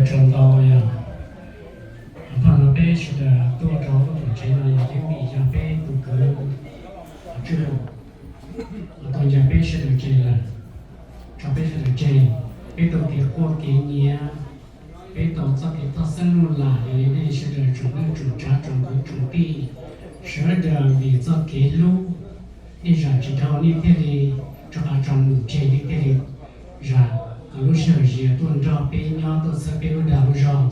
Tsaug ntau yog, thaum no peb sawv daws tuaj rau lub tuam tsev no yog yeej vim yog peb tus kwv Tswj Hwm tuaj ncav peb sawv daws tseg lawm, tso peb sawv daws tseg, peb tau kev quaj kev nyiav, peb tau txoj kev toj xeeb luj lam, yog li nej sawv daws tsoom neej tsoom tsav tsoom kwv tsoom tij, sawv daws vim txoj kev hlub nej zam tsis dhau nej thiaj li rov qab tso num tseg, nej thiaj li zam lub sij hawm zias tuaj nrog peb nyob tuaj txhawb peb lub dag lub zog.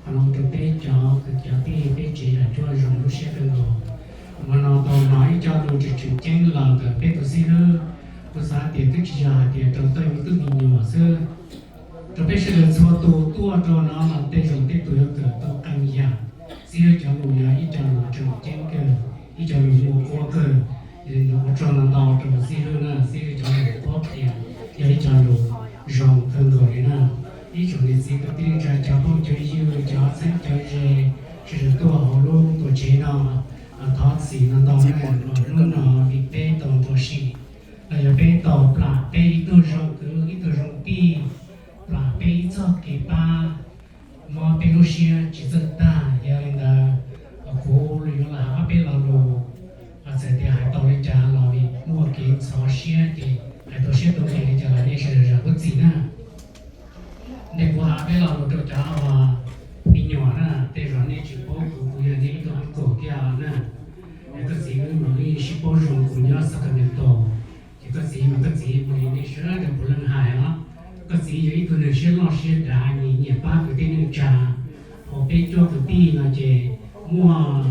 Qhov no ua rau peb cov kwv cov tij peb tsev zam cuab zoo lub siab kawg nkaus. Hmo no tau hnov ib co lus tseem tseem ceeb los ntawm peb tus xib hwb, kuv xav tias twb tsis yog hais tias rau tej me tub me nyuam xwb, rau peb sawv daws txhua tus tuaj rau no los tej zaum tej tus yuav kawm tau qee yam. Xib hwb cov lus yog ib co lus tseem ceeb kawg, ib co lus muaj kuab kawg. Yog li ntawd ua tsaug ntau ntau rau xib hwb na, xib hwb cov lus qhuab qhia yog ib co lus zoo kawg nkaus li na. Ib tsoom niam txiv kwv tij neej tsa cov phooj cov ywg cov txheeb cov ze sawv daws tuaj hauv lub tuam tsev no, thov txim ntau ntau na, hnub no vim peb tau nrog sim los yog peb tau plam peb ib tug zoo kwv ib tug zoo tij, plam peb ib txoj kev pab, mob peb lub siab tsis txawj tag. Yog li ntawd, kuv yuav los hais ob peb lo lus, txawm tias hais tau li cas los vim muaj kev ntxhov siab ces hais tau siab tau ntev li cas los nej sawv daws zam lub txim na. Ntawm kuv hais peb lo lus rau cov me nyuam na, tej zaum nej tsis paub kuv, kuv yog nej ib tug uncle thiab na. Koj txiv wb mas wb yeej sib paub zoo, kuv nyob Sacramento, ces koj txiv mas koj txiv ua li nej sawv daws puav leej hais os. Koj txiv yog ib tug neeg siab loj siab dav, nyiam nyiam pab kwv tij neej tsa. Hauv peb cuaj kwv tij no ces muaj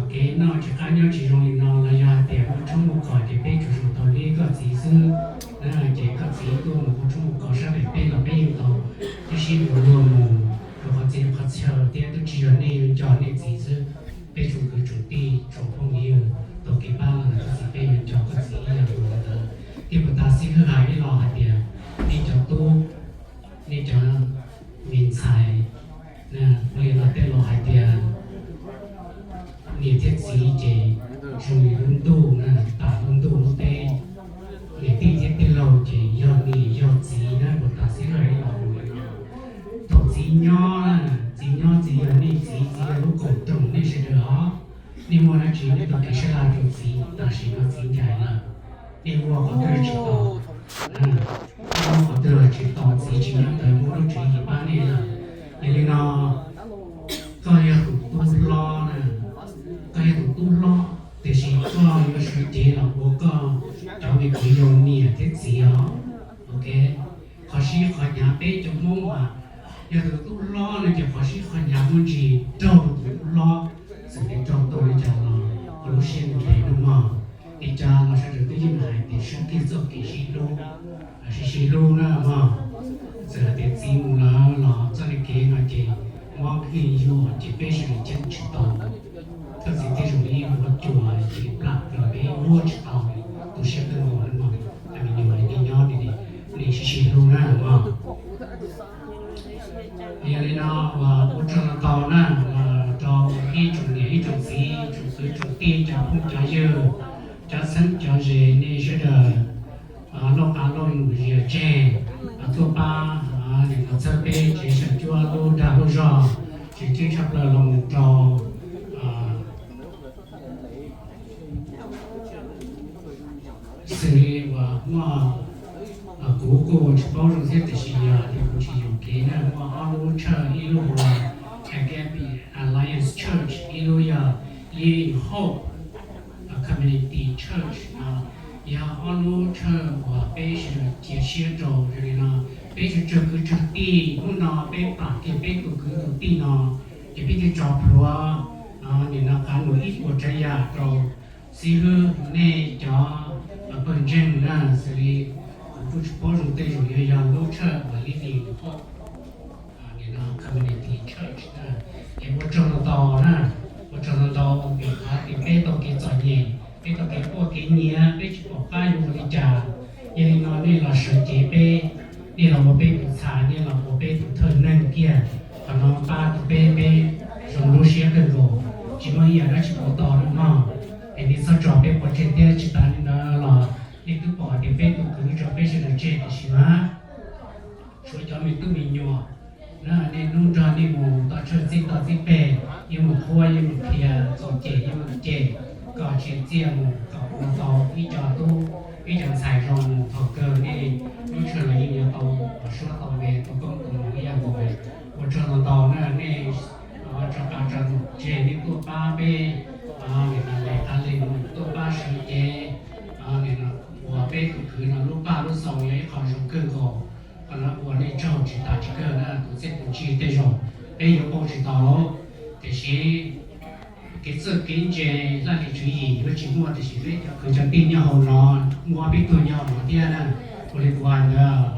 kev noj tsis qab nyob tsis zoo li no los yog hais tias muaj tshoob muaj kos ces peb tsuas zoo tau li koj txiv xwb na. Ces koj txiv tuaj mus ua tshoob ua kos sab pem peb los peb yeej tau sib sib ua luag mus, rau qhov txhia qhov chaw thiab twb tsis yog nej yuav nco nej txiv xwb. Peb tsoom kwv tsoom tij tsoom phooj ywg tau kev pab los ntawm koj txiv, peb yuav nco koj txiv ib yam nkaus li ntawd. Thiab puag ta xib hwb hais ib lo hais tias nej cov tub, nej cov me ntxhais, ua li no tej laus hais tias niam thiab txiv ces zoo li lub ntuj na, tas lub ntuj lub teb, niam tij thiab tij laug ces yog niam yog txiv na, puag ta xib hwb hais ib lo lus li no. Thaum txiv nyob, txiv nyob txiv yog nej txiv, txiv yog lub koom room nej sawv daws os. Nej muaj dab tsi nej tau kev sab laj rau txiv, tam sim no txiv ncaim lawm, nej ua qhov twg tsis tau, nej ua qhov twg los tsis tau, txiv tsis nyob ntawd muaj lub tswv yim pab nej lawm. Yog li no, koj yog tus tub hlob na, koj yog tus tub hlob, tiam sis koj yuav sawv cev los ua koj cov me kwv yau niam thiab txiv os. Ok, qhov sib qhov hnyav peb cov Hmoob mas yog tus tub hlob no ces qhov sib qhov hnyav muaj ntsis raug tus tub hlob, txawm tias raug tau li cas los ua lub siab ntev ntev no mog. Li cas los sawv daws twb yeej hais tias sib kiag txoj kev sib hlub, sib sib hlub na mog. Txawm hais tias txiv mus lawm los txoj kev no ces mob pheej yuam ces peb sawv daws ceeb tsis tau. Koj txiv tej zaum ib ua cuag ces plam los peb ua tsis tau, tu siab kawg nkaus na mog. Cov me nyuam li nej nyob li nej sib sib hlub na mog. Yog li no, ua tsaug ntau ntau na, rau ib tsoom niam ib tsoom txiv, tsoom kwv tsoom tij, cov phooj cov ywg, cov txheeb cov ze, nej sawv daws loj qab loj num zias tseg tuaj pab, nim no txhawb peb tsev zam cuab lub dag lub zog, tseem ceeb tshaj plaws los mus rau xws li uas muaj, kuv kuj tsis paub zoo thiab tiam sis yog tias kuv tsis yuam kev na, muaj ob lub church, ib lub hu ua Agape Alliance Church, ib lub yog Living Hope Community Church no, yog ob lub church uas peb sawv daws cia siab rau. Yog li no, peb sawv tsawg kwv tsawg tij hnub no peb plam kiag peb tus kwv tus tij no, ces peb thiaj tso plhuav nim no qab num ib puas tsav yam rau xib hwb nej cov pawg ntseeg na, xws li kuv kuj tsis paub zoo tej zaum yuav yog lub church uas Living Hope Community Church na. Ces ua tsaug ntau ntau na, ua tsaug ntau ntau vim qhov tias peb tau kev txom nyem, peb tau kev quaj kev nyiav, peb tsis pom qab yuav ua li cas. Yog li no nej los sawv cev peb, nej los ua peb tus txhais, nej los ua peb tus thawj neeg kiag, qhov no pab tau peb, peb zoo lub siab kawg nkaus, tsis muaj ib yam dab tsi pov tau li mog. Es nej txhob tso peb pov tseg thiab. Tsis tas li ntawd los nej twb pom tias peb tus kwv tso peb sawv daws tseg tiam sis mas tshuav cov me tub me nyuam Niaj hnub nrog nej mus toj tshawj txij toj txij peg, yeej mus qhuab yeej mus qhia, txaus cem yeej mus cem, kom tsim txiaj mus kom ua tau ib co tub ib co ntxhais zoo mus thaum kawg nej lub tshawj los yeej yuav tau suab tau npe tau koob tau hmoov ib yam nkaus. Ua tsaug ntau ntau na nej, rov qab tsaug ntau tseg nej tuaj pab peb, nim no qab li tuaj pab sawv cev, nim no ua peb tus kwv no lub paj lub xaus yog ib qho zoo kawg nkaus. Qhov no ua nej tsaug tsis tas tsis kawg na, tus txhiaj tus ntsig tej zaum peb yuav pauj tsis tau lawm, tiam sis kev txawj kev ntse, laj lim tswv yim yuav tsis muaj, tiam sis peb cov kwv cov tij nyob hauv no, muaj ob peb tug nyob hauv no thiab na. Ua li kuv hais ntawd,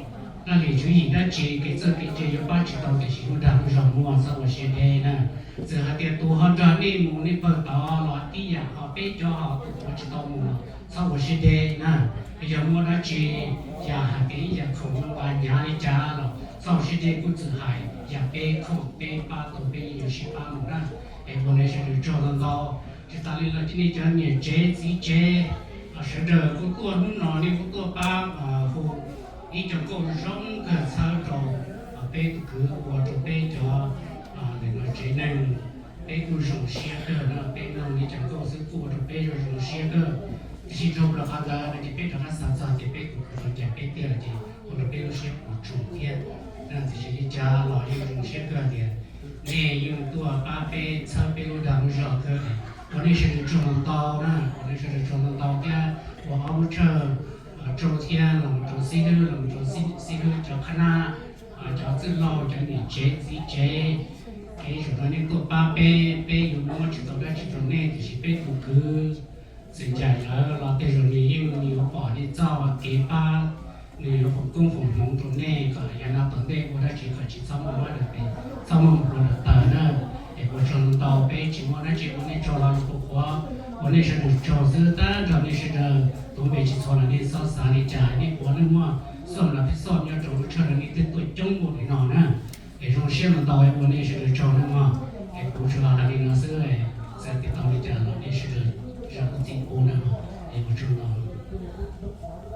laj lim tswv yim dab tsi kev txawj kev ntse yuav pab tsis tau, tiam sis lub dag lub zog muaj, txhob ua siab deb na. Txawm hais tias tus ho nrog nej mus nej pawg tod los tib yam, ho peb cov ho tus ua tsis tau mus los txhob ua siab deb na. Yog muaj dab tsi, yam hais tias ib yam khoom no nqa hnyav li cas los txhob ua siab deb, kuj txwm hais yam peb khoom peb pab tau peb yeej yuav sib pab mus na. Es ua nej sawv daws tsaug ntau ntau. Tsis tas li los nej cov niam tsev txiv tsev, sawv daws kuj tuaj hnub no nej kuj tuaj pab hu ib co nkauj zoo kawg txhawb rau peb tus kwv ua rau peb cov tsev neeg, peb kuj zoo siab kawg na. Peb mloog nej cov nkauj xwb kuj ua rau peb zoo zoo siab kawg. Tiam sis dhau plaws qhov ntawd no ces peb rov qab xav txog tias peb tus kwv tau ncaim peb tiag lawm ces ua rau peb lub siab puas tsuaj thiab. Tiam sis li cas los yeej zoo siab kawg tias nej yeej tuaj pab peb txhawb peb lub dag lub zog kawg. Ua nej sawv daws tsaug ntau ntau na, ua nej sawv daws tsaug ntau ntau thiab ua ob lub tshawj tsaug thiab los rau xib hwb, los rau xib hwb cov qhab nab, cov txwj laug, cov niam tsev txiv tsev. Kev zaum no nej tuaj pab peb, peb yuav muab tsis tau dab tsi rau nej, tiam sis peb tus kwv txawm ncaim lawm los tej zaum nws yeej yuav pom nej txoj kev pab, nws yuav foom koob foom hmoov rau nej kom yav no tom ntej ua dab tsi kom tsis txhob muaj mab dawm tes, txhob muaj pluag dawm taws na. Es ua tsaug ntau, peb tsis muaj dab tsi ua nej tsaug los ua qhuav ua nej sawv daws tsaug xwb, tag nrho nej sawv daws tuav npe tsis txhua los nej txhob xav li cas, nej puav leej muaj xom los peb xom nyob rau lub tshawj no nej twb tuaj coob npaum li no na. Es zoo siab ntau ntau ua nej sawv daws tsaug nawb mog. Es kuv tsuas los hais li no xwb, txawm tias tau li cas los nej sawv daws zam lub txim pub na. Es ua tsaug ntau.